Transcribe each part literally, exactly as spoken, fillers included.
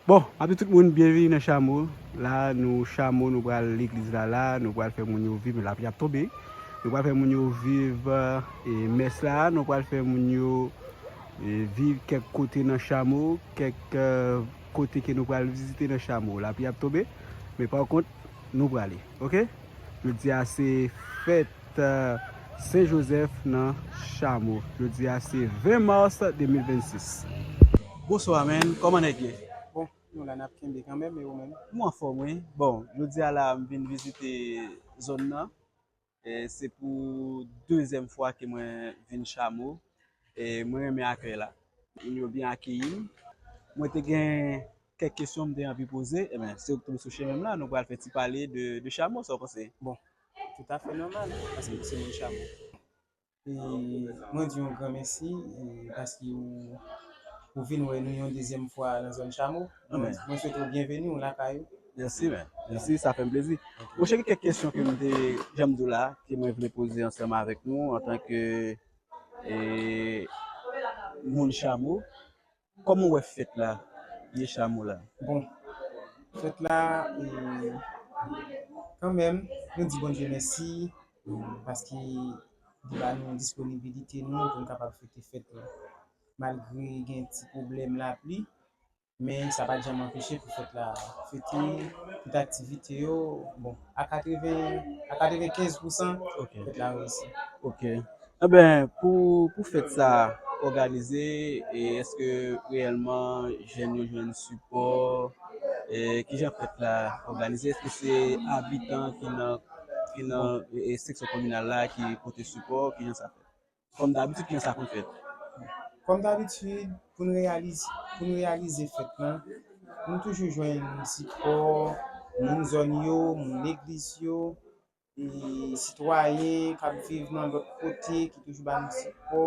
Bon, m ap di tout moun byenvini nan Chamo. La, nou Chamo, nou pral legliz la la, nou pral fè moun yo viv, men lapli ap tonbe. Nou pral fè moun yo viv e, mès la, nou pral fè moun yo e, viv kèk kote nan Chamo, kèk e, kote ke nou pral vizite nan Chamo. Lapli ap tonbe, men pa kont, nou prale, oke? Jodi a se fèt e, Sen Jozèf nan Chamo. Jodi a se ven mas de mil vennsis. Bonswa, men. Kòman nèg ye? Bon, nou la n ap kenbe kanmenm, e ou menm? Mwen anfòm, wi. Bon, jodi a la, m vin vizite zòn nan. E se pou dezyèm fwa ke mwen vin Chamo. E mwen renmen akèy la. Moun yo byen akeyi m. Mwen te gen kèk kesyon m te anvi poze. Ebyen, se ou k tonbe sou chemen m la, nou pral fè ti pale de, de Chamo, sa w panse? Bon, toutafè nòmal, paske m se moun Chamo. E mwen di yon gran mèsi, e paske ou, ou vin wè nou yon dezyèm fwa nan zòn Chamo. Mwen, mwen swete w byenveni, ou lakay ou. Mèsi, men. Mèsi, sa fè m plezi. Monchè, gen kèk kesyon ke m te, jan m di w la, ke mwen vle poze ansanm avèk nou, antanke e, moun Chamo. Kòman w wè fèt la ye Chamo la? Bon, fèt la, e, kanmenm, nou di Bondye mèsi, e, paske li ba nou disponibilite nou pou n kapab fete fèt la. Malgre gen ti pwoblèm lapli, men sa pa t janm anpeche pou fèt la fete, tout aktivite yo, bon, a katreven, a katrevenkenz pousan, ok, fèt la reyisi. Ok. Enben, pou, pou fèt sa òganize, e èske reyèlman jèn yo jwenn sipò? E kijan fèt la òganize? Èske se abitan ki nan, ki nan e, e, seksyon kominal la ki pote sipò? Kijan sa fèt? Kòm dabitid, kijan sa konn fèt? Kòm dabitid, pou n reyalize, pou n reyalize fèt lan, nou toujou jwenn sipò moun zòn yo, moun legliz yo, e sitwayen k ap viv nan lòt kote ki toujou ba nou sipò,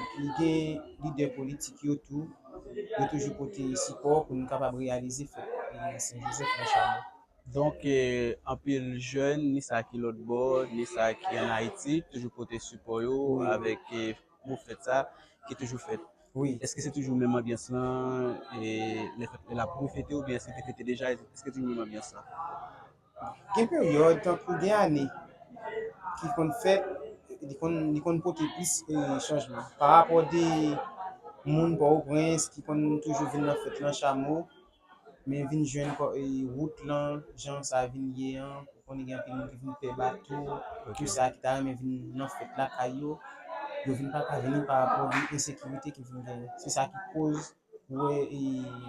epi gen lidè politik yo tou, yo toujou pote sipò pou nou kapab reyalize fèt, e, Sen Jozèf nan Chamo. Donk, e, anpil jèn, ni sa ki lòt bò, ni sa ki ann Ayiti, toujou pote sipò yo, wi, avèk, e, bon fèt sa ki toujou fèt. Wi. Èske se toujou menm anbyans lan, e, lè fèt, lè l ap refete, oubyen èske te fete deja, èske toujou menm anbyans lan? Gen peryòd, tankou gen ane, ki konn fèt, li konn, li konn pote plis, e, chanjman. Pa rapò de moun Pòtoprens ki konn toujou vin nan fèt lan Chamo, men vin jwenn kò, e, wout lan, jan sa vin ye an, ou konnen gen anpil moun ki vin pè bato, ok, tout sa ki ta renmen vin nan fèt lakay yo, yo vin pa ka vini pa rapò de ensekirite ki vin genyen. Se sa ki koz ou wè, e,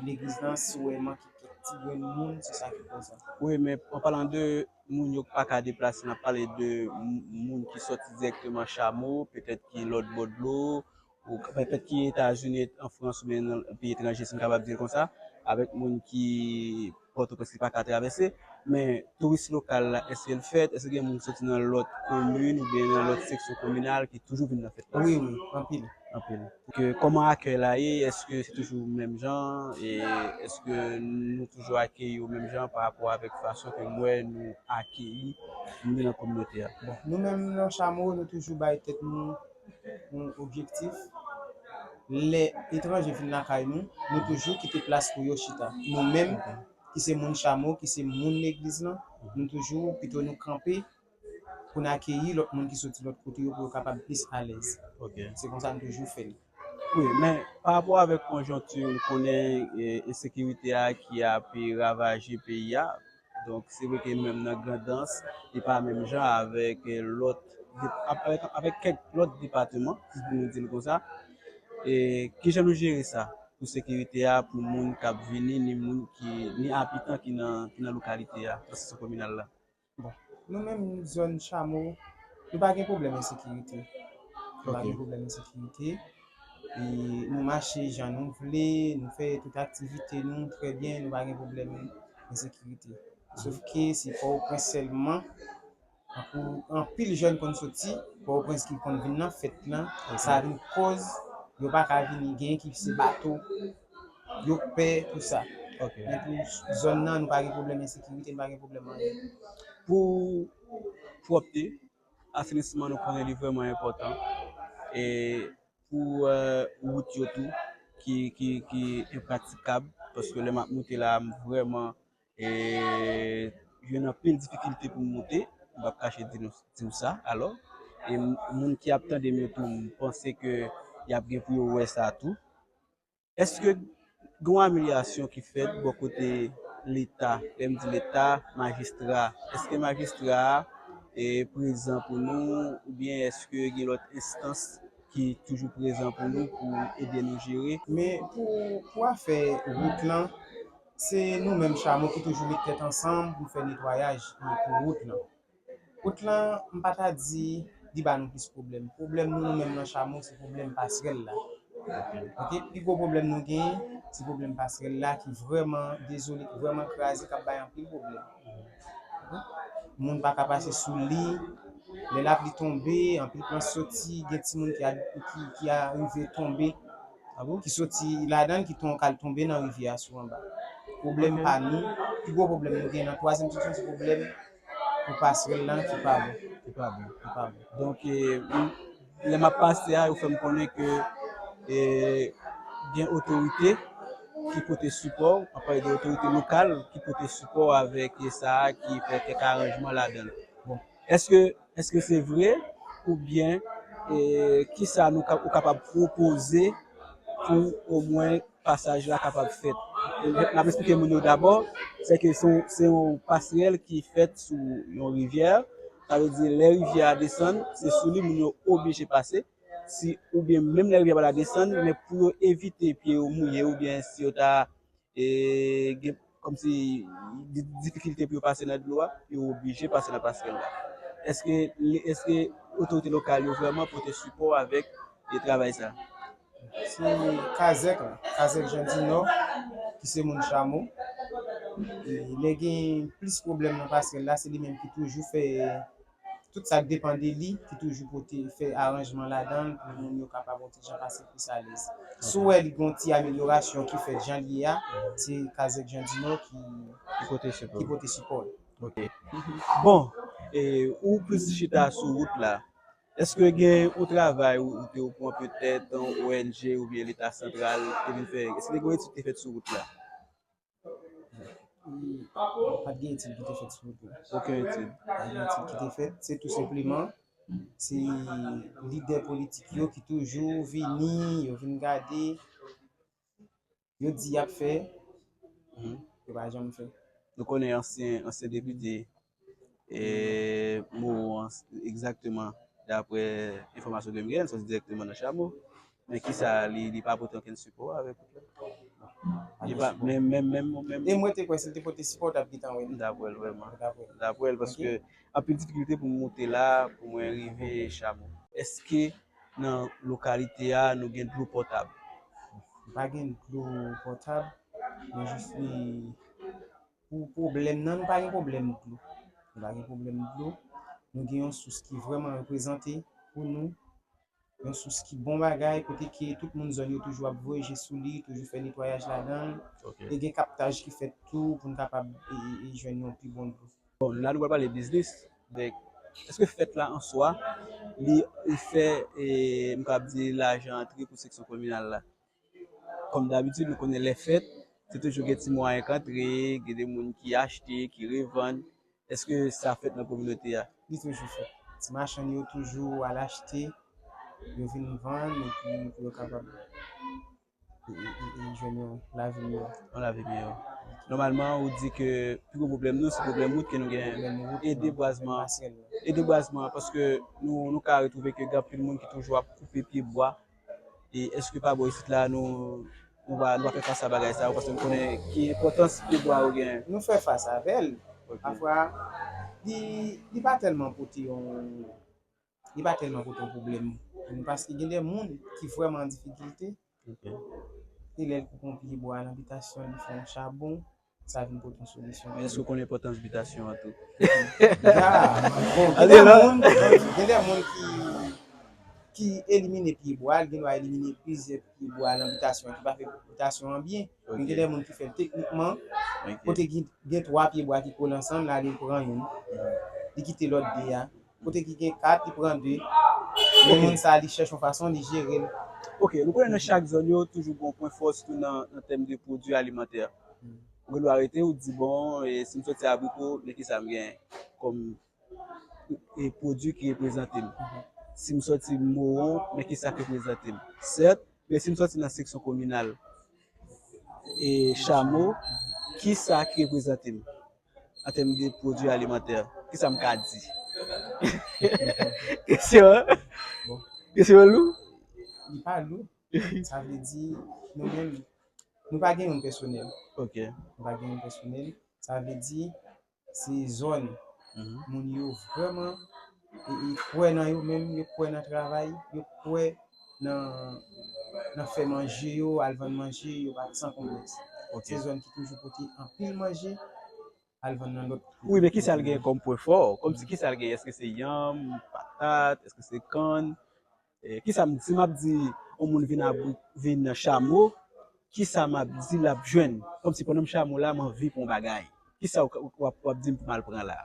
legliz lan, si w wè manke kèk ti grenn moun, se sa ki koz sa. Wi, men an palan de moun yo k pa ka deplase, n ap pale de m-, moun ki sòti dirèkteman Chamo, petèt ki lòt bò dlo, ou k-, petèt ki Etazini, an Frans oubyen nan peyi etranje, si n kapab di l konsa, avèk moun ki Pòtoprens ki pa ka travèse. Men touris lokal la, èske l fèt? Èske gen moun ki soti nan lòt komin oubyen nan lòt seksyon kominal ki toujou vin nan fèt la? Wi, wi, anpil. Anpil. Ke, kòman akèy la ye? Èske se toujou menm jan? E èske nou toujou akeyi yo menm jan pa rapò avèk fason ke m wè nou akeyi moun yo nan kominote a? Bon, nou menm nan Chamo, nou toujou bay tèt nou yon objektif. Lè etranje vin lakay nou, nou toujou kite plas pou yo chita. Nou menm, ok, ki se moun Chamo, ki se moun legliz lan, nou toujou pito nou kanpe pou n akeyi lòt moun ki soti lòt kote yo, pou yo kapab plis alèz. Ok. Se konsa nou toujou fè l. Wi, men pa rapò avèk konjonkti, nou konnen, e, ensekirite a ki ap ravaje peyi a. Donk, se vre ke menm nan Grandans, li pa menm jan avèk, e, lòt, avèk, avèk kèk lòt depatman, pou nou di l konsa. E kijan nou jere sa pou sekirite a, pou moun k ap vini, ni moun ki, ni abitan ki nan, ki nan lokalite a, nan seksyon kominal la? Bon, nou menm zòn Chamo, nou pa gen pwoblèm ensekirite. Nou pa, ok, gen pwoblèm ensekirite. E nou mache jan nou vle, nou fè tout aktivite nou trè byen, nou pa gen pwoblèm ensekirite. Sof ke se Pòtoprens sèlman, tankou anpil jèn konn soti Pòtoprens ki konn vin nan fèt lan, ok, sa vin koz yo pa ka vini, gen ki se bato, yo pè, tou sa. Ok. Men pou zòn nan, nou pa gen pwoblèm ensekirite, nou pa gen pwoblèm anyen. Pou pwòpte, asenisman, nou konnen li vrèman enpòtan. E pou, e, wout yo tou, ki, ki, ki enpratikab, paske lè m ap moute la, m vrèman e, jwenn anpil difikilte pou m moute, m p ap kache di nou, di w sa, alò, e m- moun ki ap tande m yo tou, m panse ke y ap gen pou yo wè sa tou. Èske gen yon amelyasyon ki fèt bò kote Leta? Lè m di Leta, majistra, èske majistra a e, prezan pou nou, oubyen èske gen lòt enstans ki toujou prezan pou nou pou ede nou jere? Men pou, pou afè wout lan, se nou menm Chamo ki toujou met tèt ansanm pou fè netwayaj pou, pou wout lan. Wout lan, m pa ta di li ba nou plis pwoblèm. Pwoblèm nou, nou menm nan Chamo, se pwoblèm pasrèl la. Ok, pi gwo pwoblèm nou genyen, se pwoblèm pasrèl la ki vrèman dezole, ki vrèman kraze, k ap bay anpil pwoblèm. Moun pa ka pase sou li. Lè lapli tonbe, anpil plant soti, gen timoun ki, a- ki, ki arive tonbe, ki soti ladan l, ki ton- k al tonbe nan rivyè a sou anba. Pwoblèm pa nou, pi gwo pwoblèm nou gen nan twazyèm seksyon, se pwoblèm pou pasrèl lan ki pa bon. Ki pa bon. Ki pa bon. Donk, e, m- lè m ap pase a, yo fè m konnen ke e, gen otorite ki pote sipò, m ap pale de otorite lokal ki pote sipò avèk e, sa a ki fè kèk aranjman ladan l. Bon, èske, èske se vre oubyen e, kisa nou ka- ou kapab pwopoze pou omwen pasaj la kapab fèt? N ap esplike moun yo dabò, se ke se yon- se yon pasrèl ki fèt sou yon rivyè. Sa vle di, lè rivyè a desann, se sou li moun yo oblije pase. Si, oubyen menm lè rivyè pa ta desann, men pou yo evite pye yo mouye, oubyen si yo ta e, gen kòmsi di- difikilte pou yo pase nan dlo a, yo oblije pase nan pasrèl la. Èske, èske otorite lokal yo vrèman pote sipò avèk e, travay sa? Se Kazèk la, Kazèk Jan Dinò, ki se moun Chamo. E, lè gen plis pwoblèm nan pasrèl la, se li menm ki toujou fè tout sa k depann de li, ki toujou pote fè aranjman ladan l pou moun yo kapab yon ti jan pase plis alèz. Si w wè li gen yon ti amelyorasyon ki fèt jan l ye a, se Kazèk Jan Dinò ki, Ki pote sipò. Ki pote sipò l. Ok. Bon, e, ou plis chita sou wout la. Èske gen yon travay ou, ou te pran petèt yon O N G oubyen Leta santral te vin fè? Èske gen yon etid te fèt sou wout la? Pa t gen etid ki te fèt sou wout la. Okenn etid. Pa t gen etid ki te fèt. Se tou senpleman, se lidè politik yo ki toujou vini, yo vin gade, yo di y ap fè, yo pa janm fè. Nou konnen ansyen, ansyen depite e, Mowo an, egzakteman, daprè enfòmasyon ke m gen, l soti dirèkteman nan Chamo. Men kisa, li, li pa pote okenn sipò avèk ou? Li pa, men, men, men, men, E mwen te kwè si l te pote sipò, w t ap gentan wè l. M t ap wè l vrèman. M t ap wè l. M t ap wè l paske anpil difikilte pou m moute la, pou mwen rive Chamo. Èske nan lokalite a, nou gen dlo pòtab? Nou pa gen dlo pòtab, men jis li Pou pwoblèm nan, nou pa gen pwoblèm dlo. Nou pa gen pwoblèm dlo. Nou gen yon sous ki vrèman reprezante pou nou. Yon sous ki bon bagay, kote ke tout moun zòn yo toujou ap voye je sou li, toujou fè netwayaj ladan l. E gen kaptaj ki fèt tou pou n kapab e, e, e jwenn yon pi bon dlo. Bon, la nou pral pale biznis. Donk, èske fèt la an swa, li, li fè, e, m kapab di, lajan antre pou seksyon kominal la? Kòm dabitid, nou konnen lè fèt, se toujou gen ti mwayen k antre, gen de moun ki achte, ki revann. Èske sa fèt nan kominote a? Li toujou fèt. Ti machann yo toujou al achte, yo vin vann, epi pou yo kapab e, e, e, e jwenn yon lavi miyò. Yon lavi miyò. Nòmalman, ou di ke pi gwo pwoblèm nou, se pwoblèm wout ke nou genyen. Pwoblèm wout, e debwazman. Pasrèl. E debwazman, paske nou, nou ka retwouve ke gen anpil moun ki toujou ap koupe pye bwa. E èske pa bò isit la, nou, nou va, nou va fè fas a bagay sa yo, paske nou konnen ki enpòtans pye bwa yo genyen? Nou fè fas avè l. Ok. Pafwa, li, li pa tèlman pote yon, li pa tèlman pote yon pwoblèm pou nou, paske gen de moun ki vrèman an difikilte. Ok. E lè l koupe yon pye bwa nan bitasyon, li fè yon chabon, sa vin pote yon solisyon. Men èske w konn enpòtans bitasyon an tou? Ya, bon, gen de moun, gen de moun ki, ki elimine pye bwa, l gen dwa elimine plizyè pye bwa nan bitasyon ki pa fè bitasyon an byen. Men gen de moun ki fè l teknikman, kote gen, gen twa pye bwa ki kole ansanm, l ale l pran youn, li kite lòt de a. Kote ki gen kat, li pran de. Men moun sa, li chèche yon fason, li jere l. Ok, nou konnen nan chak zòn yo toujou gen yon pwen fò, sitou nan, nan tèm de pwodui alimantè. Ou gen dwa rete, ou di, bon, e, si m soti abriko, men kisa m gen kòm, e, pwodui ki reprezante m. Si m soti mowon, men kisa k reprezante m. Sèt, men si m soti nan seksyon kominal, e, chamo, kisa ki reprezante m an tèm de pwodui alimantè? Kisa m ka di? Kesyon an? Kesyon an lou? Li pa lou. Sa vle di, nou menm, nou pa gen youn pèsonèl. Ok. Nou pa gen youn pèsonèl. Sa vle di, se zòn moun yo vrèman e, e kwè nan yo menm, yo kwè nan travay, yo kwè nan, nan fè manje yo, al vann manje, yo pa san konplèks. Ok. Se zòn ki toujou pote anpil manje, al vann nan lòt. Wi, men kisa l gen kòm pwen fò? Kòmsi kisa l gen? Èske se yanm, patat, èske se kann? E, kisa m, si m ap di yon moun vin abri, vin nan chamo, kisa m ap di l ap jwenn? Kòmsi pandan m chamo la, m anvi pou yon bagay. Kisa w, w, w ap, w ap di m pou m al pran la?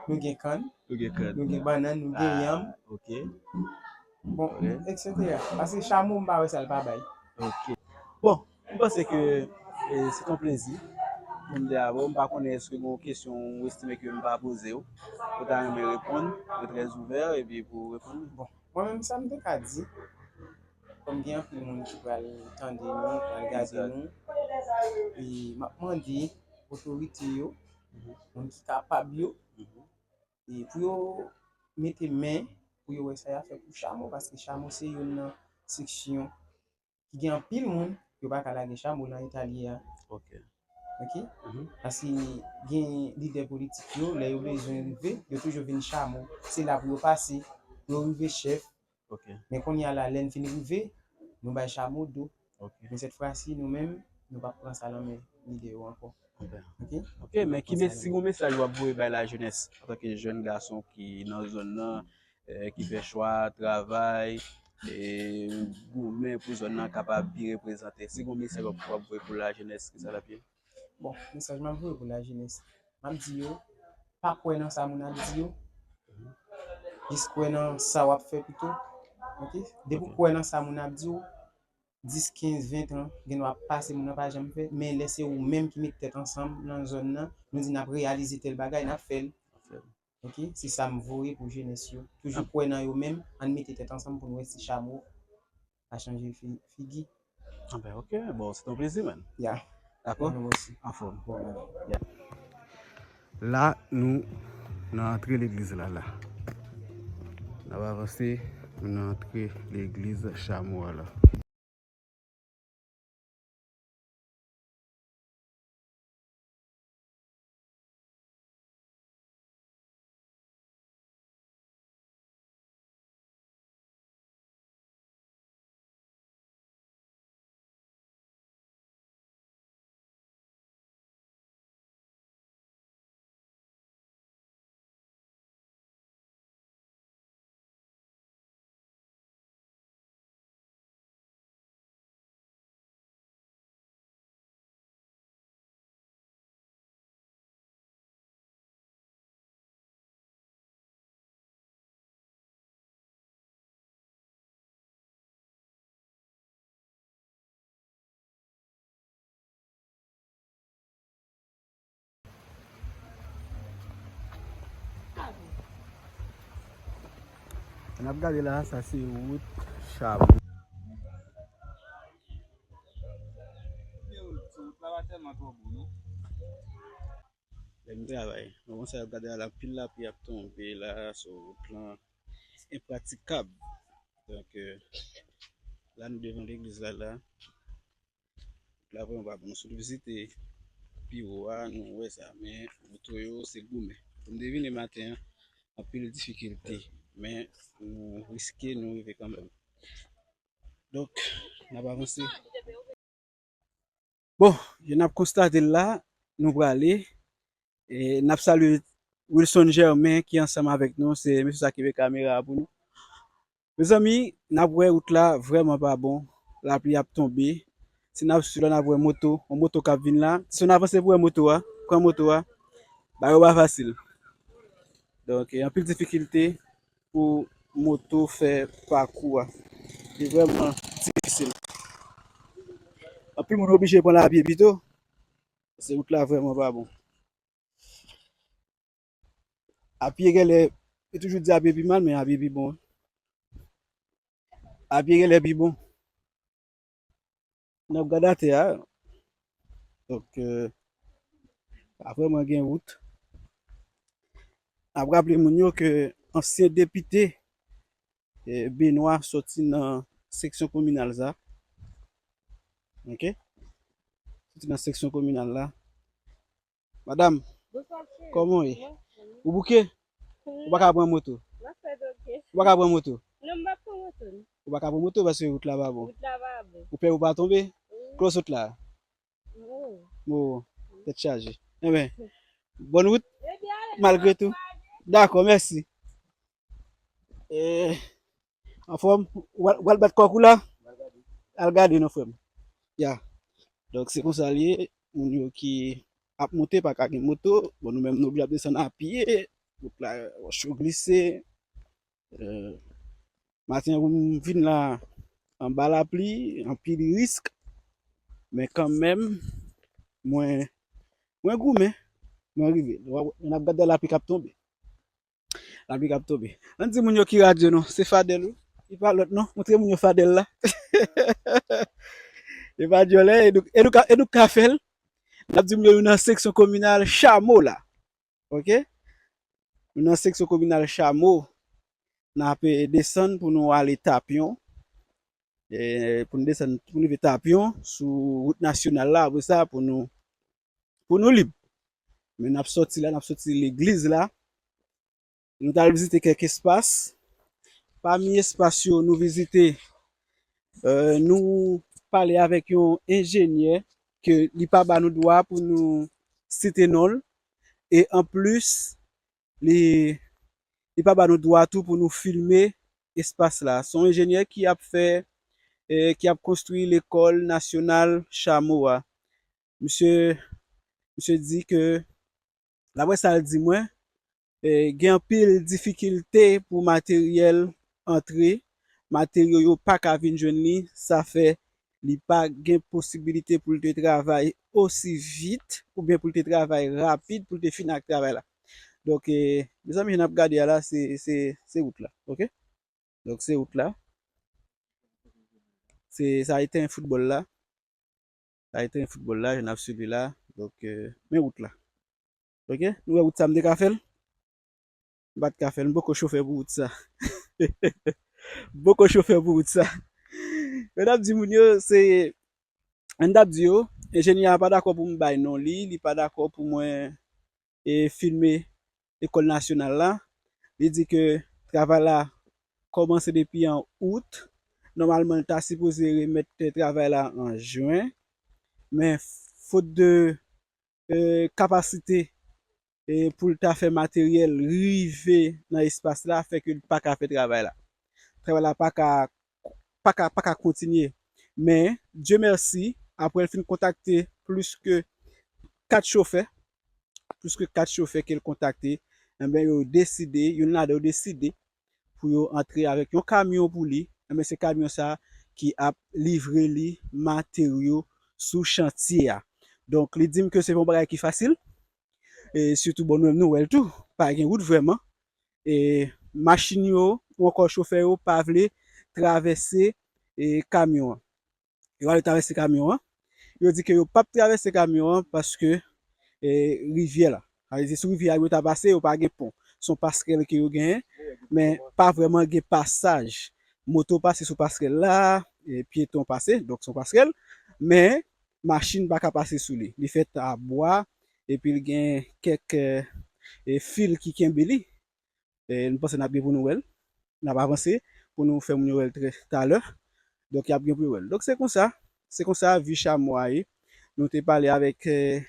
Nou gen kann, nou gen kann, nou gen bannann, nou gen yanm. Ok. Bon, ok, etsetera. Paske chamo, m pa wè sa l pa bay. Ok. Bon, m panse ke, e, se t on plezi pou m te avè w. M pa konnen èske gen yon kesyon ou estime ke m pa poze w, ou ta renmen reponn, mwen trè ouvè epi pou w reponn. Bon, mwen menm sa m te ka di, kòm gen anpil moun ki pral tande nou, pral gade nou, e m ap mande otorite yo, moun ki kapab yo, e pou yo mete men, pou yo wè sa y ap fè pou chamo, paske chamo se youn nan seksyon ki gen anpil moun, yo pa ka lage chamo nan eta l ye a. Ok. Ok? Paske gen lidè politik yo, lè yo bezwen rive, yo toujou vin chamo. Se la pou yo pase, pou yo rive chèf. Ok. Men kounye a la, lè n fin rive, nou bay chamo do. Ok. Men sèt fwa si, nou menm, nou p ap pran sa nan men lidè yo ankò. Ok. Ok, men ki mes-, si gon mesaj w ap voye bay lajenès, antanke jèn gason ki nan zòn nan, e, ki fè chwa travay, e, goumen pou zòn nan kapab byen reprezante, si gon mesaj w ap, w ap voye pou lajenès, kisa l ap ye? Bon, mesaj m ap voye pou lajenès, m ap di yo, pa kwè nan sa moun ap di yo, jis kwè nan sa w ap fè pito. Ok? Depi w kwè nan sa moun ap di w, dis, kenz, ven tan, gen dwa pase moun nan pa janm fè, men lè se ou menm ki met tèt ansanm nan zòn nan, nou di n ap reyalize tèl bagay, n ap fè l. Ok? Se sa m voye pou jenès yo. Toujou kwè nan yo menm, ann mete tèt ansanm pou n wè si chamo a chanje fi-, figi. Anben, ok. Bon, se t on plezi, man. Ya. Dakò? Nou osi. Anfòm. Bon, man. Ya. La, nou nan antre legliz la, la. N ap avanse, nou nan antre legliz chamo a la. N ap gade la, sa se wout Chabon. Lè m travay, nan konsèy ap gade a la, anpil lapli ap tonbe la, so wout lan enpratikab. Donk, euh, la nou devan legliz la, la. Wout la vrèman pa bon. Si nou vizite pi wo a, nou wè sa. Men, moto yo, se goumen. Pou m te vini maten an, anpil difikilte. Men, nou riske, nou rive kanmenm. Donk, n ap avanse. Bon, jan n ap konstate l la, nou prale. E n ap salye Wilson Germain ki ansanm avèk nou, se mesye sa ki veye kamera a pou nou. Mezanmi, n ap wè wout la vrèman pa bon, lapli ap tonbe. Si n ap swiv la, n ap wè moto, yon moto k ap vin la. Si w nan avanse pou wè moto a, pran moto a, bagay yo pa fasil. Donk, e anpil difikilte pou moto fè pakou a. li vrèman difisil. Anpil moun oblije pran lapye pito, paske wout la vrèman pa bon. Apye genlè, yo toujou di apye pi mal, men apye pi bon. Apye genlè pi bon. N ap gade atè a. Donk, euh, pa vrèman gen wout. N ap raple moun yo ke ansyen depite, eh, Benoît soti nan seksyon kominal sa. Ok? Soti nan seksyon kominal la. Madam, kòman w ye? Ou bouke? Ou pa ka pran moto? Ou pa ka pran moto? Ou pa ka pran moto paske wout la pa bon. Ou pè ou pa tonbe? Close wout la. Bon, tèt chaje. Enben, bòn wout, malgre tou. Dakò, mèsi. Eh, anfòm, w al, w al bat kòk ou la? Al gade non, frè m. Ya. Donk, se konsa l ye. Moun yo ki ap monte pa ka gen moto. Bon, nou menm, nou oblije ap desann apye. Wout la, wòch yo glise. Eh, maten an, pou m vin la, anba lapli, anpil risk. Men kanmenm, mwen, mwen goumen. Mwen rive. N ap gade lapli k ap tonbe. Lapli k ap tonbe. Ann di moun yo ki radyo nou. Se Fadel, wi. Li pa lòt non. Montre moun yo Fadel la. E pa dyòlè, e nou, e nou ka, e nou ka fè l. N ap di moun yo nou nan seksyon kominal Chamo la. Ok? Nou nan seksyon kominal Chamo. N ap, eh, desann pou nou ale Tapyon. Eh, pou nou desann, pou nou rive Tapyon, sou wout nasyonal la, apre sa, pou nou, pou nou lib. Men n ap sòti la, n ap sòti legliz la. Nou t al vizite kèk espas. Pami espas yo nou vizite, eh, nou pale avèk yon enjenyè ke li pa ba nou dwa pou nou site non l. E anplis, li, li pa ba nou dwa tou pou nou filme espas la. Se yon enjenyè ki ap fè, eh, ki ap konstwi lekòl nasyonal Chamo a. Misye, misye di ke, daprè sa l di mwen, eh, gen anpil difikilte pou materyèl antre, materyo yo pa ka vin jwenn li, sa fè li pa gen posibilite pou l te travay osi vit, oubyen pou l te travay rapid, pou l te fini ak travay la. Donk, eh, mezanmi, jan n ap gade a la, se, se, se wout la, ok? Donk, se wout la. Se, sa e teren foutbòl la. Sa e teren foutbòl la, jan n ap swiv li la. Donk, eh, men wout la. Ok? Nou wè wout sa m te ka fè l? M pa t ka fè l. M poko chofè pou wout sa. M poko chofè pou wout sa. Men n ap di moun yo, se, n ap di yo, enjenyè a pa dakò pou m bay non li, li pa dakò pou mwen, e, filme lekòl nasyonal la. Li di ke travay la kòmanse depi an out. Nòmalman, li ta sipoze remèt travay la an jen. Men, fot de, e, kapasite, e, pou l ta fè materyèl rive nan espas la, fè ke l pa ka fè travay la. Travay la pa ka, pa ka, pa ka kontinye. Men, Dye mèsi, apre l fin kontakte plis ke kat chofè, plis ke kat chofè ke l kontakte, enben, yo deside, youn ladan yo deside pou yo antre avèk yon kamyon pou li, enben, se kamyon sa ki ap livre li materyo sou chantye a. Donk, li di m ke se pa yon bagay ki fasil, e sitou, bon, nou menm nou wè l tou, pa gen wout vrèman. E machin yo, ou ankò chofè yo, pa vle travèse, e, kamyon an. Yo ale travèse kamyon an. Yo di ke yo p ap travèse kamyon an paske, e, rivyè la. Sa vle di, sou rivyè a, yo ta pase, yo pa gen pon. Se yon pasrèl ke yo genyen, men pa vrèman gen pasaj. Moto pase sou pasrèl la, e, pyeton pase, donk se yon pasrèl. Men, machin pa ka pase sou li. Li fèt a bwa, epi l gen kèk, e, e, fil ki kenbe li. E, nou panse n ap gen pou nou wè l. N ap avanse pou nou fè moun yo wè l trè talè. Donk, y ap gen pou yo wè l. Donk, se konsa, se konsa vi Chamo a ye. Nou te pale avèk, e,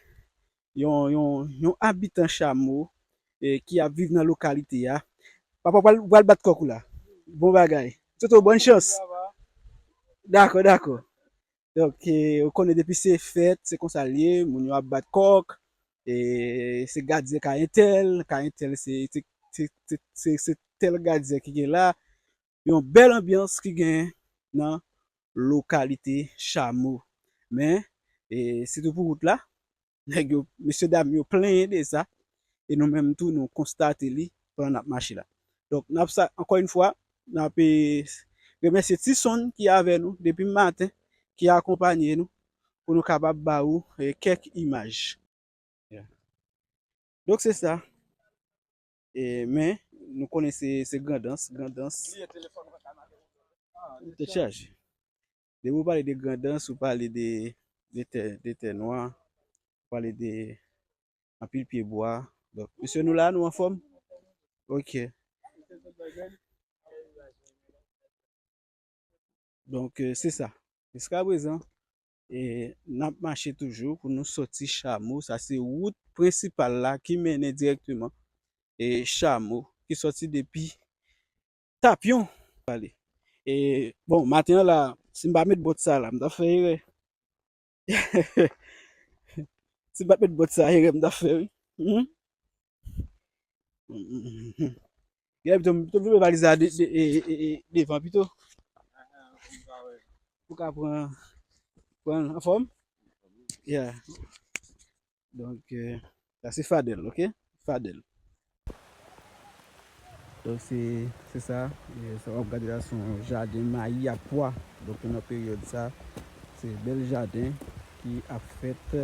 yon, yon, yon abitan Chamo, e, ki ap viv nan lokalite a. Papa, w pral, w pral bat kòk ou la. Bon bagay. Toto, bòn chans. Dakò, dakò. Donk, e, ou konnen depi se fèt, se konsa l ye, moun yo ap bat kòk, e, se gadyen kay entèl, kay entèl se, se, se, se, se, se tèl gadyen ki gen la. Yon bèl anbyans ki gen nan lokalite Chamo. Men, e, sitou pou wout la, nèg yo, mesye dam yo plenyen de sa, e nou menm tou, nou konstate li pandan n ap mache la. Donk, n ap sa, ankò yon fwa, n ap, e, remèsye Tison ki avè nou depi maten, ki akonpanye nou, pou nou kapab ba ou, e, kèk imaj. Yeah. Donk, se sa. E, men, nou konnen se, se Grandans, Grandans. Tèt chaje. Depi w pale de Grandans, ou pale de, de tè, de tè nwa, ou pale de anpil pye bwa. Donk, mesye, nou la, nou anfòm? Ok. Donk, e, se sa. Jiska prezan, e, n ap mache toujou pou nou soti Chamo. Sa se wout prensipal la ki mennen dirèkteman, e, Chamo, ki soti depi Tapyon. Pale. E, bon, maten an la, si m pa met bòt sa la, m ta fè erè. Si m pa t met bòt sa, erè m ta fè, wi. Hmm? Genlè pito, pito m vle valiz la de, de, e, e, e, devan pito. Pou ka pran, pran l anfòm. Yeah. Donk, e, sa se Fadel, ok? Fadel. Donk, se, se sa. E, sa w ap gade la, se yon jaden mayi ak pwa. Donk, nou nan peryòd sa, se bèl jaden ki ap fèt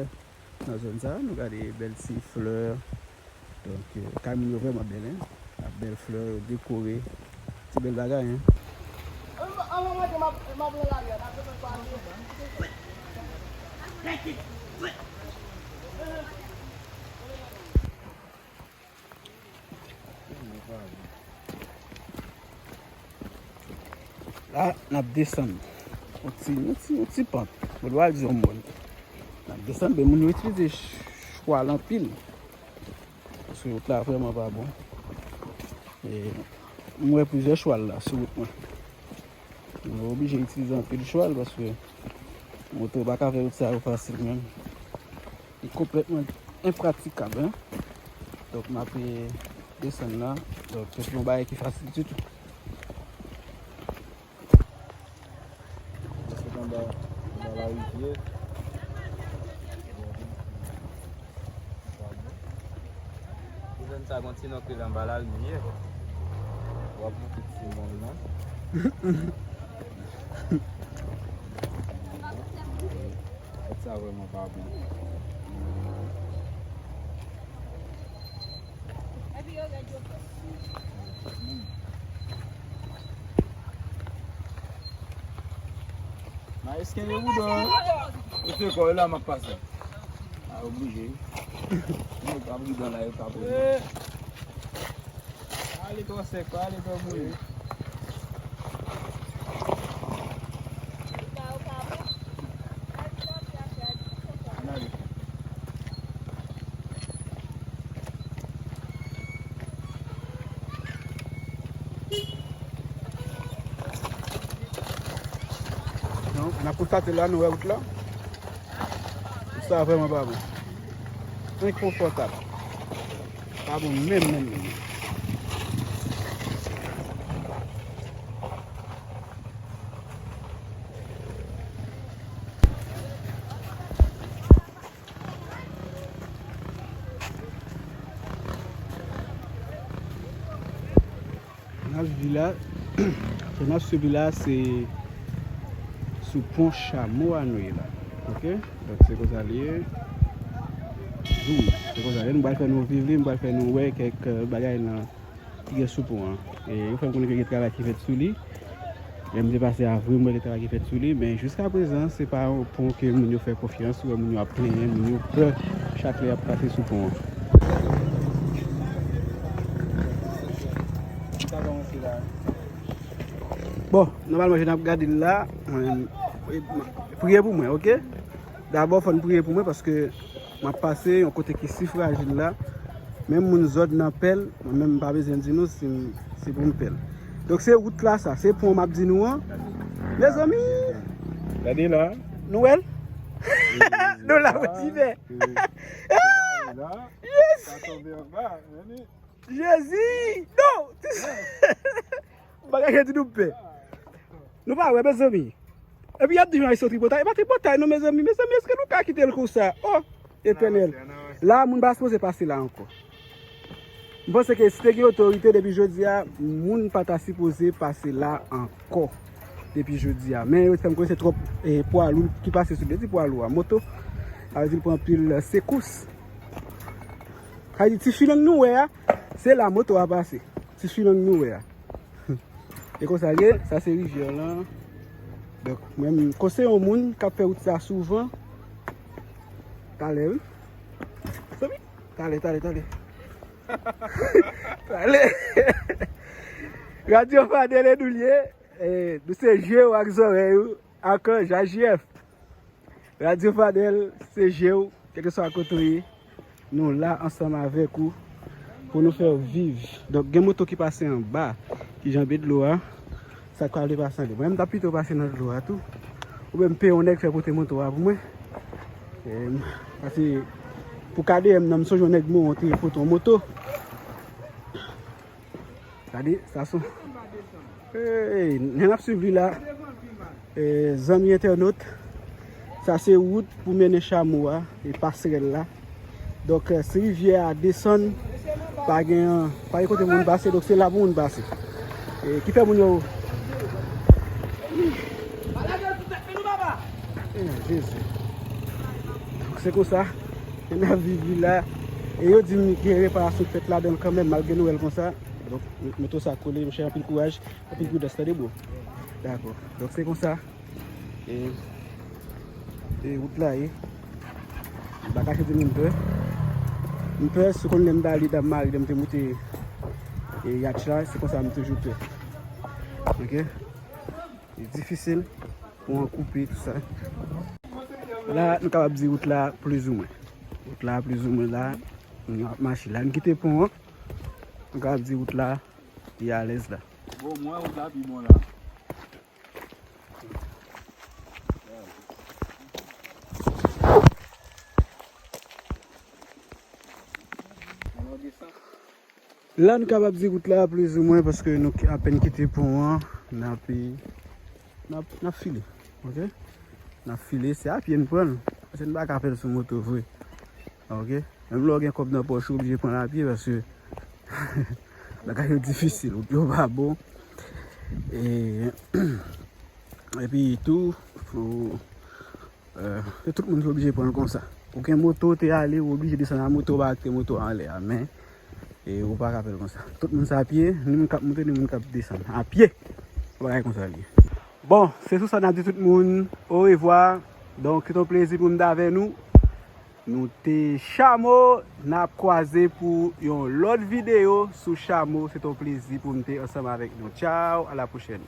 nan zòn sa. Nou gade bèl ti flè. Donk, e, kay moun yo vrèman bèl, en. Ak bèl flè, yo dekore. Se bèl bagay, en. La, n ap desann. Yon ti, yon ti, yon ti pant. Mwen dwe al di yon mòn. N ap desann, men moun yo itilize ch-, chwal anpil. Paske wout la vrèman pa bon. E m wè plizyè chwal la sou wout mwen. Mwen oblije itilize anpil chwal paske moto pa ka fè wout sa yo fasil menm. Li konplètman enpratikab, en. Donk, m ap, e, desann la. Donk, se pa yon bagay ki fasil ditou. Se anba, anba larivyè. Ou jwenn sa, gon ti nonm ki anba larivyè. W ap monte ti mòn nan. Tèt sa vrèman pa bon. Maes kenbe bouda. Ou se kò la m ap pase. A oblije. Mwen pa bouda la, yo pa poze. Ale twò sèk, ale twò mouye. Ann ale. Donk, n ap konstate la, nou wè wout la. Sa vrèman pa bon. Enkonfòtab. Pa bon menm, menm, menm. N ap viv la, sa n ap swiv la, se sou pon Chamo a nou ye la. Ok? Donk, se konsa li ye. Zoom. Se konsa li ye. Nou pral fè nou viv li, nou pral fè nou wè kèk, euh, bagay nan, ki gen sou pon an. E yo fè m konnen ke gen travay ki fèt sou li. Lè m te pase avri, m wè gen travay ki fèt sou li, men jiska prezan, se pa yon pon ke moun yo fè konfyans, ou wè moun yo ap plenyen, moun yo pè chak lè y ap pase sou pon an. Bon, nòmalman, jan n ap gade l la, mwen, priye pou mwen, ok? Dabò, fò n priye pou mwen, paske m ap pase yon kote ki si frajil la. Menm moun zòd nan pèl, mwen menm m pa bezwen di nou si m, si pou m pèl. Donk, se wout la sa, se pon m ap di nou an. Mezanmi! Gade la. Nou wè l? Nou la, ou di byen. Yes! Jezi! Non! Bagay yo di nou pè. Nou pa wè, mezanmi. Epi y ap di jan y se tripotay. E pa tripotay non, mezanmi. Mezanmi, èske nou ka kite l konsa? Oh, Etènèl. La, moun pa sipoze pase la ankò. M panse ke si te gen otorite depi jodi a, moun pa ta sipoze pase la ankò depi jodi a. Men yo fè m konnen se twòp, eh, pwa lou ki pase sou li. Di pwa lou a, moto. Sa vle di l pran anpil, eh, sekous. Sa vle di ti filang nou wè a, se la moto a pase. Ti filang nou wè a. E konsa l ye, sa se rivyè lan. Donk, mwen, m konseye yon moun k ap fè wout sa souvan. Talè, wi. Talè, talè, talè. Talè. Radyo Fadel e nou l ye. E, nou se je w ak zòrèy ou. Ak, eh, J J F. Radyo Fadel, se je w, kèlkeswa kote w ye, nou la ansanm avèk ou pou nou fè w viv. Donk, gen moto ki pase anba, ki janbe dlo a, sa k pral pase anlè. Mwen, m t ap pito pase nan dlo a tou. Oubyen m peye yon nèg fè pote moto a pou mwen. E, pase pou K D M nan, m sonje yon nèg mwen te pote yon moto. Gade, sa son. Hey, nèg ap swiv li la. Eh, zanmi entènot, sa se wout pou mennen chamo a, e pasrèl la. Donk, eh, si rivyè a desann, pa gen, pa gen kote moun pase, donk se la pou moun pase. E ki fè moun yo. Eh, Jezi. Donk, se konsa. N ap viv li la. E yo di m gen reparasyon k fèt ladan l kanmenm, malgre nou wè l konsa. Donk, moto sa kole, monchè, anpil kouraj, anpil pridans, tande, bro. Dakò. Donk, se konsa. E, e wout la ye. M pa kache di nou m pè. M pè, si w konn lè m t ale Dam Mari, lè m te moute, e, yatch la, se konsa m toujou pè. Oke? Li difisil pou an koupe, tout sa. La, nou kapab di wout la plizoumwen. Wout la plizoumwen la, nou ap mache. La, nou kite pon an. Nou kapab di wout la, li alèz la. Bon, mwen, wout la pi bon la. La, nou kapab di wout la plizoumwen paske nou ki-, apèn kite pon an, n ap, n ap, n ap file, oke? N ap file, se a pye n pran l, paske n pa ka fè l sou moto vre, oke? Menm lè w gen kòb nan pòch ou, oblije pran l a pye paske bagay yo difisil, wout yo pa bon. E, epi tou, fò Eh, se tout moun ki oblije pran l konsa. Ou gen moto, ou te ale, ou oblije desann a moto, ou pa kite moto a anlè a, men, e, ou pa ka fè l konsa. Tout moun se a pye, ni moun k ap monte, ni moun k ap desann. A pye! Yon bagay konsa l ye. Bon, se sou sa n ap di tout moun, orevwa. Donk, se te yon plezi pou m t avè nou. Nou te Chamo, n ap kwaze pou yon lòt videyo sou Chamo. Se te yon plezi pou m te ansanm avèk nou. Tchaw, a la pwochèn.